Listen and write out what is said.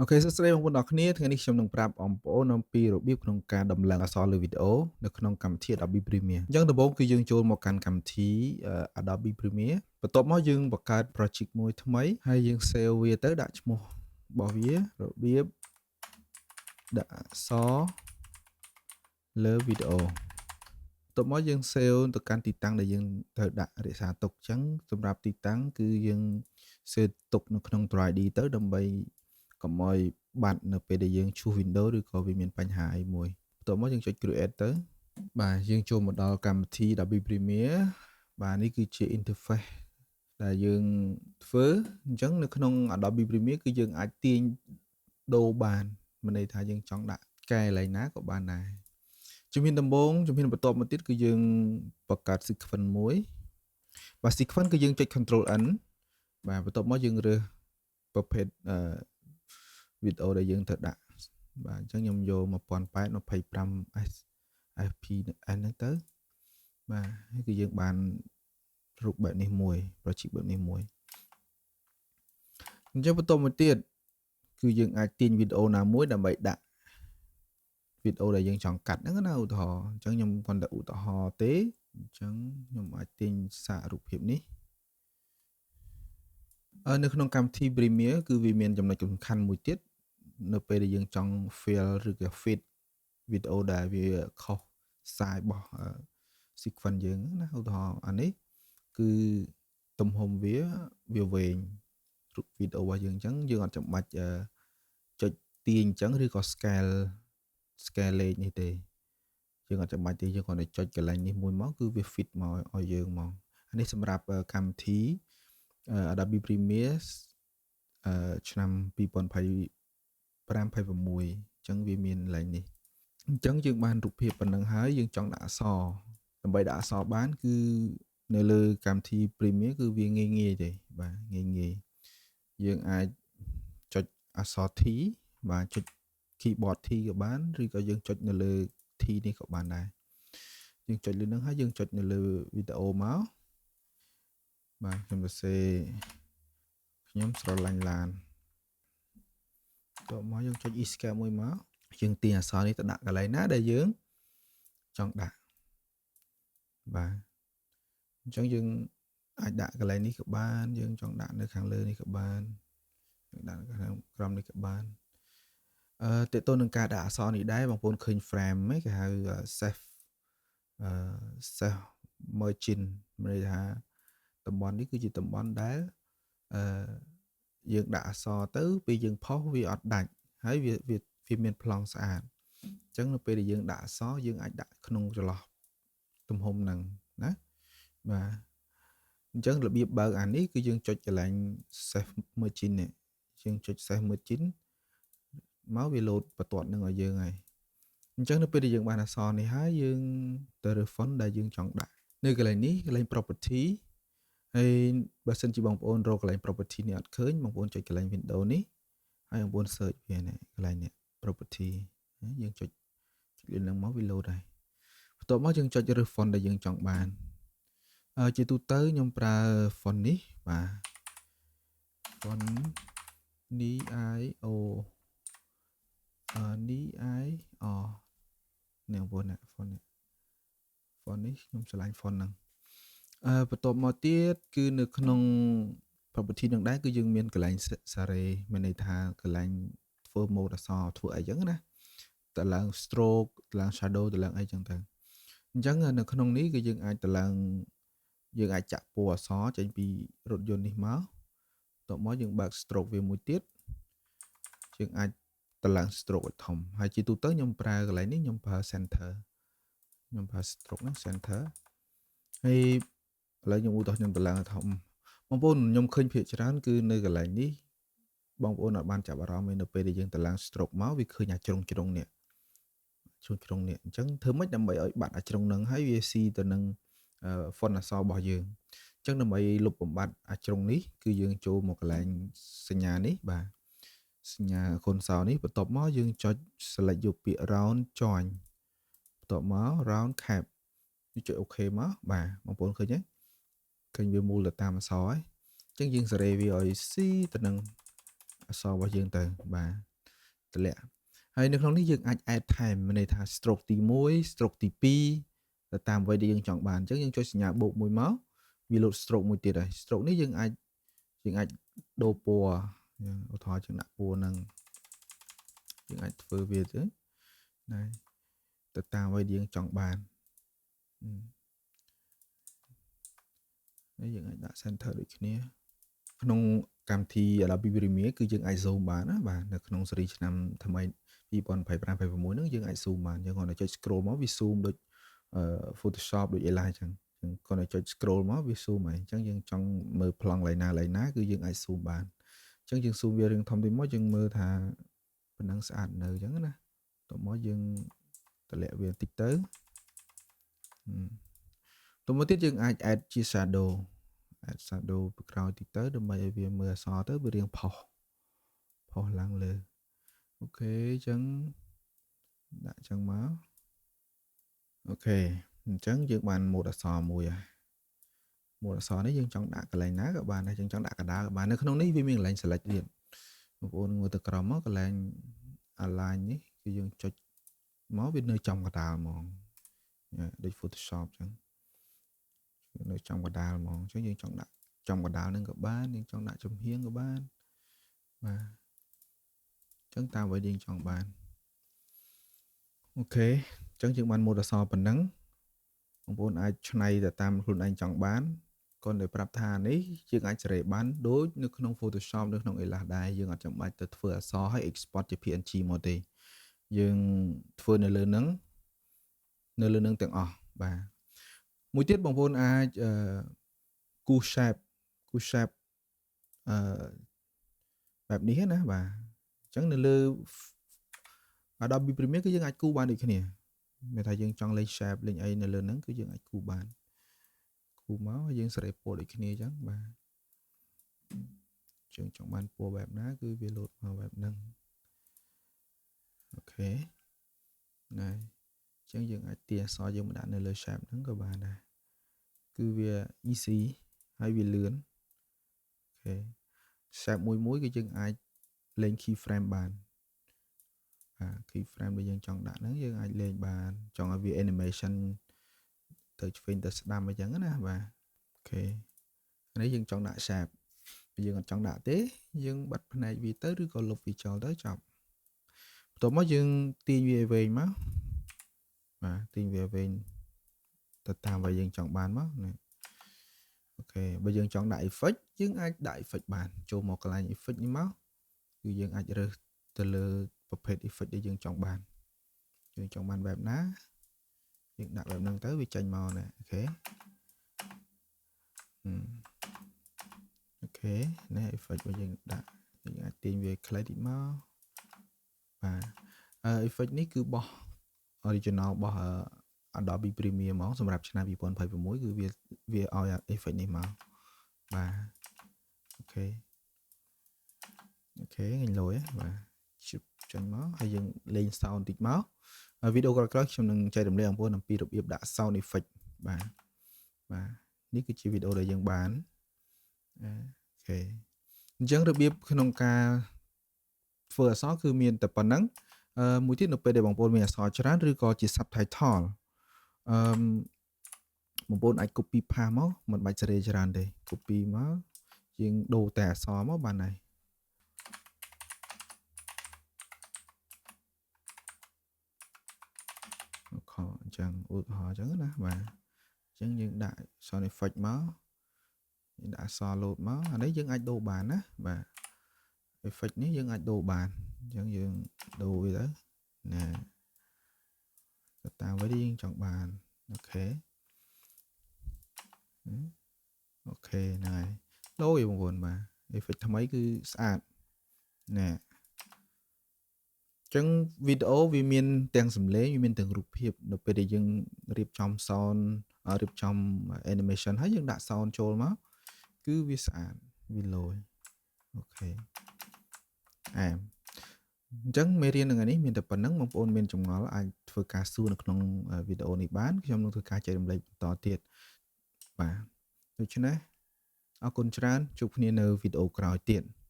OK សួស្តីបងប្អូនទាំងអស់គ្នាថ្ងៃនេះខ្ញុំនឹងប្រាប់បងប្អូនអំពីរបៀបក្នុងការដំឡើងអក្សរលើវីដេអូនៅក្នុងកម្មវិធី Adobe Premiere អញ្ចឹងដំបូងគឺយើងចូលមកកាន់កម្មវិធី Adobe Premiere បន្ទាប់មកយើងបង្កើត project មួយថ្មីហើយយើង save វាទៅដាក់ឈ្មោះរបស់វារបៀបដាក់អក្សរលើវីដេអូបន្ទាប់មកយើង save ទៅកាន់ទីតាំងដែលយើងត្រូវដាក់រក្សាទុកអញ្ចឹងសម្រាប់ទីតាំងគឺយើង save ទុកនៅក្នុង Drive D ទៅដើម្បីកុំឲ្យបាត់នៅពេលដែលយើងឈូស Windows ឬក៏វាមានបញ្ហាអីមួយបន្ទាប់មកយើងចុច create ទៅបាទយើងចូលមកដល់កម្មវិធី Adobe Premiere បាទនេះគឺជា interface ដែលយើងធ្វើអញ្ចឹងនៅក្នុង Adobe Premiere គឺយើងអាចទាញដូរបានមានន័យថាយើងចង់ដាក់កែកន្លែងណាក៏បានដែរជំហានដំបូងជំហានបន្ទាប់មកទៀតគឺយើងបង្កើត sequence មួយបាទ sequence គឺយើងចុច Control N បាទបន្ទាប់មកយើងរើសប្រភេទអឺវីដេអូដែលយើងត្រូវដាក់បាទអញ្ចឹងខ្ញុំយក1080 25 S FPS ហ្នឹងទៅបាទហើយគឺយើងបានរូបបែបនេះមួយ project បែបនេះមួយអញ្ចឹងបន្តមកទៀតគឺយើងអាចទាញវីដេអូណាមួយដើម្បីដាក់វីដេអូដែលយើងចង់កាត់ហ្នឹងណាឧទាហរណ៍អញ្ចឹងខ្ញុំគ្រាន់តែឧទាហរណ៍ទេអញ្ចឹងខ្ញុំអាចទាញសាករូបភាពនេះនៅក្នុងកម្មវិធី Premiere គឺវាមានចំណុចសំខាន់មួយទៀតនៅពេលដែលយើងចង់ fill ឬក៏ fit វីដេអូដែលវាខុស size របស់ sequence យើងណាឧទាហរណ៍អានេះគឺទំហំវាវាវែងរូបវីដេអូរបស់យើងអញ្ចឹងយើងអត់ចាំបាច់ចុចទាញអញ្ចឹងឬក៏ scale លេខនេះទេយើងអត់ចាំបាច់ទេយើងគ្រាន់តែចុចកន្លែងនេះមួយមកគឺវា fit មកឲ្យយើងមកអានេះសម្រាប់កម្មវិធី Adobe Premiere ឆ្នាំ2025 26អញ្ចឹងវាមានកន្លែងនេះអញ្ចឹងយើងបានរូបភាពប៉ុណ្ណឹងហើយយើងចង់ដាក់អក្សរដើម្បីដាក់អក្សរបានគឺនៅលើកម្មវិធី Premiere គឺវាងាយងាយទេបាទងាយងាយយើងអាចចុចអក្សរ T បាទចុច keyboard T ក៏បានឬក៏យើងចុចនៅលើ T នេះក៏បានដែរយើងចុចលើនឹងហើយយើងចុចនៅលើវីដេអូមកបាទខ្ញុំសរសេរខ្ញុំស្រឡាញ់ឡានតមកយើងចុច escape មួយមកយើងទាញអក្សរនេះទៅដាក់កន្លែងណាដែលយើងចង់ដាក់បាទអញ្ចឹងយើងអាចដាក់កន្លែងនេះក៏បានយើងចង់ដាក់នៅខាងលើនេះក៏បានយើងដាក់ខាងក្រោមនេះក៏បានអឺតើតើនឹងការដាក់អក្សរនេះដែរបងប្អូនឃើញ frame ហ្នឹងគេហៅ safe អឺ safe margin មានន័យថាតំបន់នេះគឺជាតំបន់ដែលអឺយើងដាក់អក្សរទៅពេលយើងផុសវាអត់ដាច់ហើយវាវាវាមានប្លង់ស្អាតអញ្ចឹងនៅពេលដែលយើងដាក់អក្សរយើងអាចដាក់ក្នុងចន្លោះទំហំហ្នឹងណាបាទអញ្ចឹងរបៀបបើកអានេះគឺយើងចុចកន្លែង safe margin នេះយើងចុច safe margin មកវាលោតបន្ទាត់នឹងឲ្យយើងហើយអញ្ចឹងនៅពេលដែលយើងបានអក្សរនេះហើយយើងទៅរើស font ដែលយើងចង់ដាក់នៅកន្លែងនេះកន្លែង property ហើយបើសិនជាបងប្អូនរកកន្លែង property នេះអត់ឃើញបងប្អូនចុចកន្លែង window នេះហើយបងប្អូន search វានេះកន្លែងនេះ property យើងចុចចុចលើនឹងមកវា load ហើយបន្ទាប់មកយើងចុចរើស font ដែលយើងចង់បានអឺជាទូទៅខ្ញុំប្រើ font នេះបាទ font នេះ I O នេះ I O នេះបងប្អូនណា font នេះ font នេះខ្ញុំឆ្លាញ់ font ហ្នឹងអឺបន្ទាប់មកទៀតគឺនៅក្នុង property នឹងដែរគឺយើងមានកន្លែងសារ៉េមានន័យថាកន្លែងធ្វើ mode អក្សរធ្វើអីចឹងណាតឡើង stroke តឡើង shadow តឡើងអីចឹងទៅអញ្ចឹងនៅក្នុងនេះគឺយើងអាចតឡើងយើងអាចចាក់ពណ៌អក្សរចេញពីរថយន្តនេះមកបន្ទាប់មកយើងបើក stroke វាមួយទៀតយើងអាចតឡើង stroke ឲ្យធំហើយជាទូទៅខ្ញុំប្រើកន្លែងនេះខ្ញុំប្រើ center ខ្ញុំប្រើ stroke ហ្នឹង center ហើយឥឡូវខ្ញុំឧទាហរណ៍ខ្ញុំតឡើងឲ្យធំបងប្អូនខ្ញុំឃើញភាគច្រើនគឺនៅកន្លែងនេះបងប្អូនអត់បានចាប់អារម្មណ៍ទេនៅពេលដែលយើងតឡើង stroke មកវាឃើញអាជ្រុងជ្រុងនេះជ្រុងជ្រុងនេះអញ្ចឹងធ្វើម៉េចដើម្បីឲ្យបាត់អាជ្រុងហ្នឹងហើយវាស៊ីទៅនឹង font អក្សររបស់យើងអញ្ចឹងដើម្បីលុបបំបាត់អាជ្រុងនេះគឺយើងចូលមកកន្លែងសញ្ញានេះបាទសញ្ញាកូនសោនេះបន្ទាប់មកយើងចុច select យកពាក្យ round join បន្ទាប់មក round cap យើងចុច OK មកបាទបងប្អូនឃើញទេឃើញវាមូលទៅតាមអក្សរហើយអញ្ចឹងយើងសេរីវាឲ្យស៊ីទៅនឹងអក្សររបស់យើងទៅបាទ តម្លាក់ហើយនៅក្នុងនេះយើងអាច add ថែមមានន័យថា stroke ទី1 stroke ទី2ទៅតាមអ្វីដែលយើងចង់បានអញ្ចឹងយើងចុចសញ្ញាបូកមួយមកវាលោត stroke មួយទៀតហើយ stroke នេះយើងអាចដូរពណ៌យើងឧទាហរណ៍យើងដាក់ពណ៌ហ្នឹងយើងអាចធ្វើវាទៅណាទៅតាមអ្វីដែលយើងចង់បានហើយយើងអាចដាក់ center ដូចគ្នាក្នុងកម្មវិធី Adobe Premiere គឺយើងអាច zoom បានណាបាទនៅក្នុងស៊េរីឆ្នាំថ្មី2025 26ហ្នឹងយើងអាច zoom បានយើងគ្រាន់តែចុច scroll មកវា zoom ដូច Photoshop ដូច Illustrator អញ្ចឹងយើងគ្រាន់តែចុច scroll មកវា zoom ហើយអញ្ចឹងយើងចង់មើលប្លង់ឡើយណាឡើយណាគឺយើងអាច zoom បានអញ្ចឹងយើង zoom វារឿងធំតិចមកយើងមើលថាប៉ុណ្ណឹងស្អាតនៅអញ្ចឹងណាតមកយើងតម្លាក់វាបន្តិចទៅទៅមកទៀតយើងអាច add ជា shadow add shadow ពីក្រោយតិចទៅដើម្បីឲ្យវាមើលអក្សរទៅវារៀងផុសផុសឡើងលើ OK អញ្ចឹងដាក់អញ្ចឹងមក OK អញ្ចឹងយើងបានម៉ូដអក្សរមួយហើយម៉ូដអក្សរនេះយើងចង់ដាក់កន្លែងណាក៏បានដែរយើងចង់ដាក់កណ្ដាលក៏បាននៅក្នុងនេះវាមានកន្លែង select ទៀតបងប្អូនមើលទៅក្រោមមកកន្លែង align នេះគឺយើងចុចមកវានៅចំកណ្ដាលហ្មងដូច Photoshop អញ្ចឹងនៅចំកណ្ដាលហ្មងអញ្ចឹងយើងចង់ដាក់ចំកណ្ដាលនឹងក៏បានយើងចង់ដាក់ចំហៀងក៏បានបាទអញ្ចឹងតាមអ្វីយើងចង់បាន OK អញ្ចឹងយើងបានម៉ូដអក្សរប៉ុណ្ណឹងបងប្អូនអាចឆ្នៃទៅតាមខ្លួនឯងចង់បានគាត់តែប្រាប់ថានេះយើងអាចសេរីបានដូចនៅក្នុង Photoshop នៅក្នុង Illustrator ដែរយើងអត់ចាំបាច់ទៅធ្វើអក្សរឲ្យ export ជា PNG មកទេយើងធ្វើនៅលើនឹងនៅលើនឹងទាំងអស់បាទមួយទៀតបងប្អូនអាចគូស shape គូស shape អឺបែបនេះណាបាទអញ្ចឹងនៅលើ Adobe Premiere គឺយើងអាចគូសបានដូចគ្នាមានថាយើងចង់លេង shape លេងអីនៅលើហ្នឹងគឺយើងអាចគូសបានគូសមកយើងសេរីពណ៌ដូចគ្នាអញ្ចឹងបាទយើងចង់បានពណ៌បែបណាគឺវាលោតមកបែបហ្នឹង OK ណាអញ្ចឹងយើងអាចទាញអក្សរយើងមកដាក់នៅលើ shape ហ្នឹងក៏បានដែរគឺវា easy ហើយវាលឿន OK shape មួយមួយគឺយើងអាចលេង key frame បានបាទ key frame ដែលយើងចង់ដាក់ហ្នឹងយើងអាចលេងបានចង់ឲ្យវា animation ទៅឆ្វេងទៅស្ដាំអញ្ចឹងណាបាទ OK នេះយើងចង់ដាក់ shape យើងអត់ចង់ដាក់ទេយើងបិទផ្នែកវាទៅឬក៏លុបវាចោលទៅចប់បន្ទាប់មកយើងទាញវាឲ្យវែងមកបាទទាញវាវែងទៅតាមអ្វីយើងចង់បានមកនេះ OK បើយើងចង់ដាក់ effect យើងអាចដាក់ effect បានចូលមកកន្លែង effect នេះមកគឺយើងអាចរើសទៅលើប្រភេទ effect ដែលយើងចង់បានយើងចង់បានបែបណាយើងដាក់បែបហ្នឹងទៅវាចេញមកណា OK OK នេះ effect របស់យើងដាក់យើងអាចទាញវាខ្លីតិចមកបាទអឺ effect នេះគឺបោះ original របស់ Adobe Premiere ហ្មងសម្រាប់ឆ្នាំ2026គឺវាវាឲ្យ effect នេះមកបាទ OK OK ងាញ់លយបាទជិបចេញមកហើយយើងលេង sound តិចមកវីដេអូក្រោយៗខ្ញុំនឹងចែករំលែកបងប្អូនអំពីរបៀបដាក់ sound effect បាទបាទនេះគឺជាវីដេអូដែលយើងបាន OK អញ្ចឹងរបៀបក្នុងការធ្វើអក្សរគឺមានតែប៉ុណ្ណឹងអឺមួយទៀតនៅពេលដែលបងប្អូនមានអក្សរច្រើនឬក៏ជា subtitle អឺបងប្អូនអាច copy paste មកមិនបាច់សេរីច្រើនទេ copy មកយើងដូរតែអក្សរមកបានហើយខអញ្ចឹងឧទាហរណ៍អញ្ចឹងណាបាទអញ្ចឹងយើងដាក់ sound effect មកយើងដាក់អក្សរ load មកអានេះយើងអាចដូរបានណាបាទ effect នេះយើងអាចដូរបានអញ្ចឹងយើងដូរវាទៅណាទៅតាមវិញយើងចង់បាន OK OK ហ្នឹងហើយឡូយបងប្អូនបាទ effect ថ្មីគឺស្អាតណែចឹងវីដេអូវាមានទាំងសំឡេងវាមានទាំងរូបភាពនៅពេលដែលយើងរៀបចំ sound រៀបចំ animation ហើយយើងដាក់ sound ចូលមកគឺវាស្អាតវាឡូយ OK អែមអញ្ចឹងមេរៀនថ្ងៃនេះមានតែប៉ុណ្ណឹងបងប្អូនមានចម្ងល់អាចធ្វើការសួរនៅក្នុងវីដេអូនេះបានខ្ញុំនឹងធ្វើការចែករំលែកបន្តទៀតបាទដូច្នេះអរគុណច្រើនជួបគ្នានៅវីដេអូក្រោយទៀត។